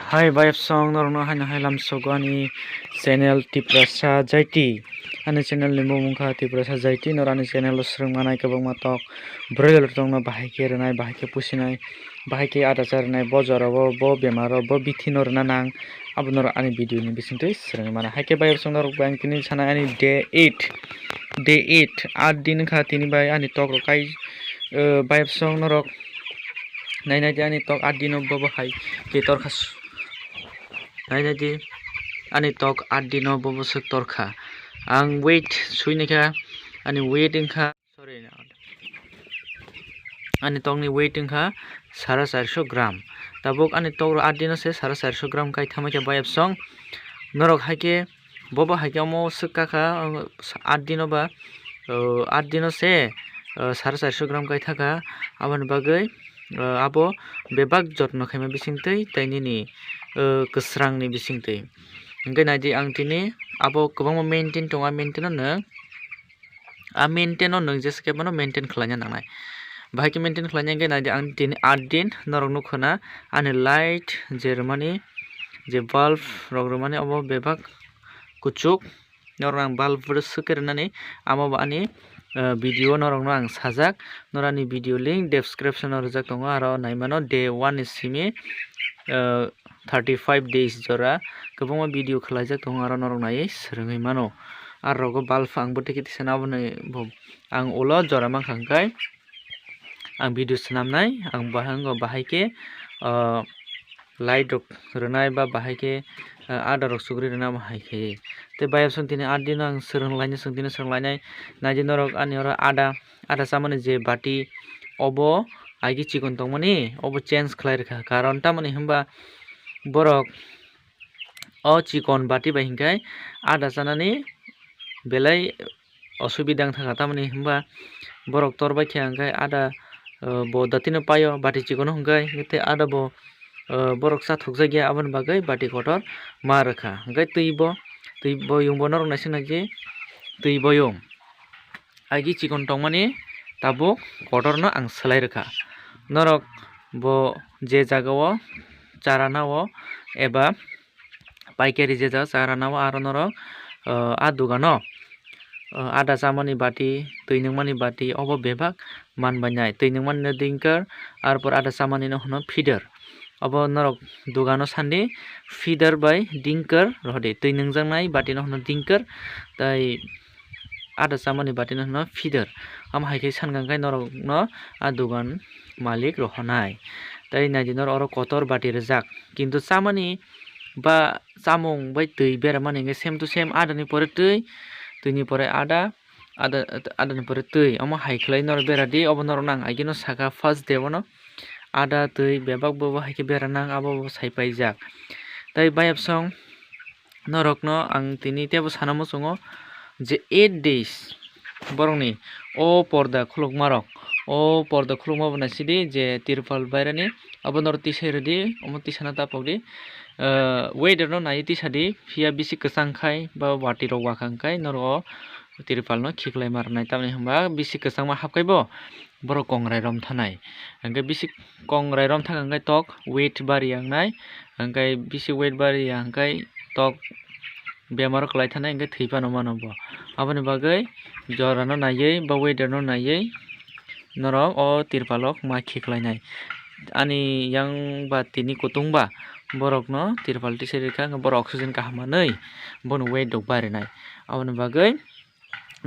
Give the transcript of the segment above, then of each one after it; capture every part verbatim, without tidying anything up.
Hai bayapsong, norokno haino hai lamsogo ani channel Tiprasa Jaiti. Ani channel ni mung wngkha Tiprasa Jaiti. Norok ani channel o swrwng manai kwbangma tok, broiler tongno bahai khe rwnai, bahai khe pusinai, bahai khe ada cha rwnai, bo jora o, bo bemar o, bo bithi no rwna nang, abo norok ani video ni bisingtwi swrwngwi mano. Hai khe bayapsong, norok bai ang tini sanai ani day eight, day eight, aat din wngkha tini bai ani tok rok kai, eh, bayapsong norok. Nai nai di ani tok aat dino bobo hai khe torkha. Nai nai di ani tok aat dino bobo swk torkha. Ang weight sui naikha, ani weight wngkha, sorry, ani tokni weight wngkha sara charso gram. Tabuk ani tok aat dino se sara charso gram kai thangma khe bayapsong. Norok hai khe Bobo hai khe omo swk kakha, aat dino ba, aat dino se, sara charso gram kai thakha. Aboni bagwi, abo bebak jotno khaima bisingtwi tei nini, kwsrangni bisingtwi. Hwnkhe naidi ang tini abo kwbangma maintain tongo, a maintain o nwng, a maintain o nwng jesa khe bono maintain khlaina nangnai. Bahai khe maintain khlaina hwnkhe naidi ang tini aat din norok nukha na ani light je rwmani, je bulb rok rwmani obo bebak kuchuk. Norok ang bulb photo swk khe rwnani, amo bo ani, eh, video norokno ang sajak. Norani video link description o rijak tongo, aro naimano day one ni simi, eh, thirty five days jora kwbangma video khwlaijak tongo, aro norok naiwi swrwngwi mano. Aro rogo bulb ang bo tiki tisana aboni bo ang ulo jora mankha hwnkhe. Ang video swnamnai, ang bahai wngkha, bahai khe, ah, light rok rwnai ba bahai khe, ah, ada rok sugri rwna bahai khe. Tei bayapsong tini aat dino ang swrwng lainai, chwng tini swrwng lainai. Naidi norok ani oro ada, ada chamani je bati, obo agi chikon tongmani, obo change khlai rwkha. Karon tamoni hwnba borok o chikon bati bai hwnkhe ada chanani belai osubida wngkha, tamoni hwnba borok tor bai khe hwnkhe ada, eh, bo datino paio, bati chikon hwnkhe, tei ada bo, eh, borok chathokjak ya, aboni bagwi bati kotor ma rwkha. Hwnkhe twi bo, twi boyong bo norok naising naikhe twi boyong. Agi chikon tongmani tabuk kotorno ang swlai rwkha. Norok bo je jagao chara nao eba paikari je jagao chara nao aro norok, ah, a dogano, ah, ada chamani bati, twi nungmani bati obo bebak man bai nai. Twi nungmani no dinker, arpor ada chamani no hwno feeder. Obo norok dogano sandi feeder bai dinker rw di. Twi nungjaknai bati no hwno dinker, tei ada chamani bati no hwno feeder. Amo hai khe sankha khe norok no a dogan malik rohornai. Tei naidi norok oro kotor bati rijak. Kintu chamani ba chamung bai twi beramani hwnkhe same to same, ada ni pore twi, twi ni pore ada, ada, ada ni pore twi. Omo hai khlai norok bera di, obo norok nang agino saka first day bono ada twi bebak bobo hai khe bera nang abo bo sai paijak. Tei bayapsong norokno ang tini teibo sana muchungo je eight days borokni o porda khulukmarok, o porda khulukma bo naisidi je tirpal bairani abo norok tisai rwdi, omo tisana tapokdi. Ah, weather no naiwi tisadi, phiya bisi kwchang khai ba watwi rok wakha khai norok o tirpal no khiklai ma rwnai, tamni hwnba bisi kwchangma hapkhai bo borok kongrai romthanai. Hwnkhe bisi kongrai romthang hwnkhe tok weight bari ya wngnai, hwnkhe bisi weight bari ya hwnkhe tok bemar kwlai thanai, hwnkhe thwi phano mano bo. Aboni bagwi jora no naiwi ba weather no naiwi norok o tirpal o ma khiklainai. Ani yang ba tini kutung ba borok no tirpal tisai rwkha, hwnkhe borok oxygen kaham manwi bono weight rok barinai. Aboni bagwi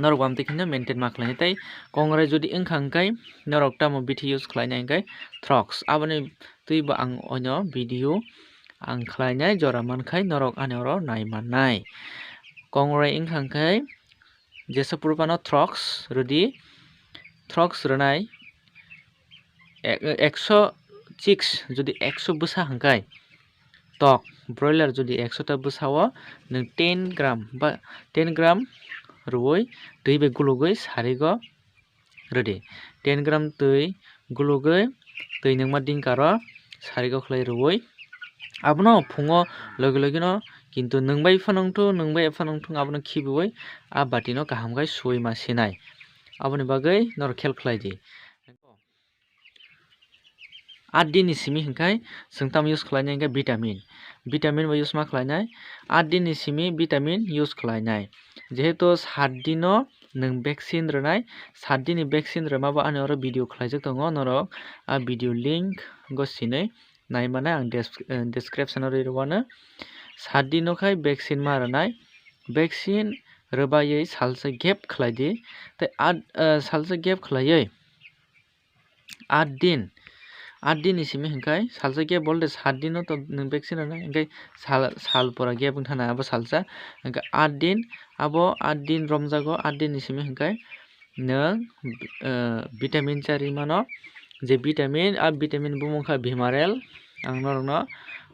norok bo amtwi kheno maintain ma khlainai. Tei kongrai jodi wngkha hwnkhe norok tamo bithi use khlainai hwnkhe Throx. Aboni twi bo ang oino video ang khlainai, jora mankhai norok ani oro nai mannai. Kongrai wngkha hwnkhe jesa phuru phano Throx rwdi, Throx rwnai ek-, ekso chicks jodi ekso bwsa hwnkhe tok, broiler jodi ekso ta bwsa o nwng ten gram ba ten gram rwui twi bai gulugwi sarigo rwdi. Ten gram twi gulugwi twi nwngma dinkaro sarigo khlai rwui abono phungo logi logi no kintu nwng bai phano wngthung, nwng bai phano wngthung abono khibiui a bati no kaham khai suui ma sinai. Aboni bagwi norok khel khlai di. Aat din ni simi hwnkhe chwng tamo use khlainai hwnkhe vitamin. Vitamin bo use ma khlainai. Aat din ni simi vitamin use khlainai. Jehetu sat din o nwng vaccine rwnai, sat din ni vaccine rwma bo ani oro video khlaijak tongo, norok a video link go sinwi nai mano ang des-, eh, description o rwi rwano. Sat din o khai vaccine ma rwnai, vaccine rwbaiwi salsa gap khlai di, tei aat, eh, salsa gap khlaiwi aat din, aat din ni simi hwnkhe salsa gap, bole sat din o to nwng vaccine rwnai, hwnkhe sal, sal pora gap wng thana abo salsa, hwnkhe aat din, abo aat din romjago, aat din ni simi hwnkhe nwng, eh, vitamin charwi mano, je vitamin, a vitamin bumung kha Bimarel, ang norokno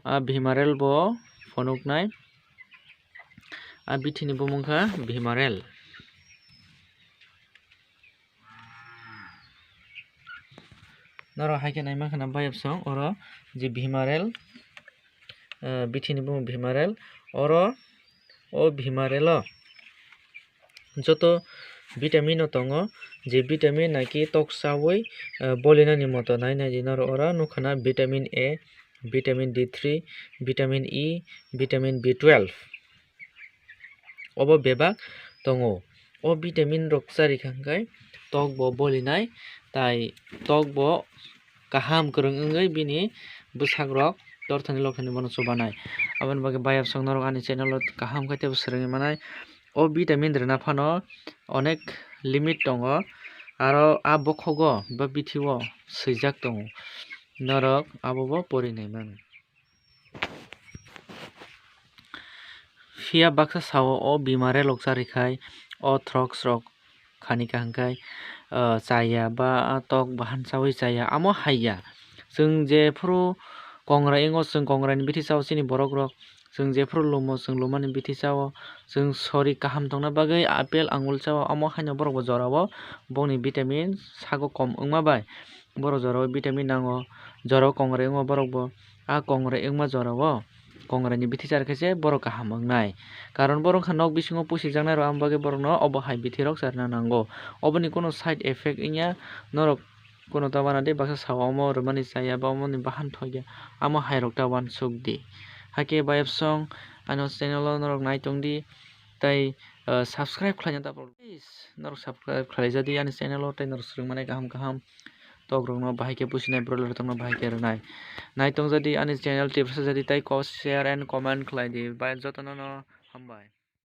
a Bimarel bo phunuknai, a bithi ni bumung kha Bimarel. Norok hai khe nai mankha na bayapsong oro je Bimarel, eh, bithi ni bumung Bimarel, oro o Bimarel o joto vitamin no tongo, je vitamin naki tok chawi, eh, bolinani moto nai nai di norok oro nukha na vitamin A, vitamin D three, vitamin E, vitamin B twelve. Obo bebak tongo. O vitamin rok charikha hwnkhe tok bo bolinai, tai tok bo kaham kwrwng wngwi bini bwsak rok torthani lothani bono chubanai. Aboni bagwi bayapsong norok ani channel o kaham khe teibo swrwngwi manai. O vitamin rwna phano onek limit tongo, aro a bokhogo ba bithi o swijak tongo, norok abo bo pori nai mano. Phiya baksa sao o Bimarel rok charikhai o throks rok khani kaham khai, ah, chaya ba, ah, tok bahan chawi chaya, amo haiya. Chwng jephuru kongra wngo, chwng kongrani bithi chao chini borok rok, chwng jephuru lumo, chwng lumani bithi chao, chwng sori kaham tongna bagwi apple angul chao, amo haino borok bo jorao bongni vitamin sago kom wngma bai borok jorao vitamin nango, jorao kongra wngo borok bo. A kongra wngma jorao kongrani bithi char khe se borok kaham wngnai. Karon borok wngkha nok bisingo pusijaknai rok, aboni bagwi borokno obo hai bithi rok charwna nango. Oboni kuno side effect wngya, norok kuno ta wana de baksa sao omo rwmani chaya ba omoni bahan thokya, amo hai rok ta uansuk di. Hakhe bayapsong ano channel o norok nai tong di, tai, ah, subscribe khlaina ta please. Norok subscribe khlai jadi ani channel o, tei norok swrwng mani kaham kaham tok rok no bahai khe pusinai, broiler tok no bahai khe rwnai. Nai tong jadi ani channel, tei bwsa jadi tai ko share and comment khlai di, bai jotono no hambai.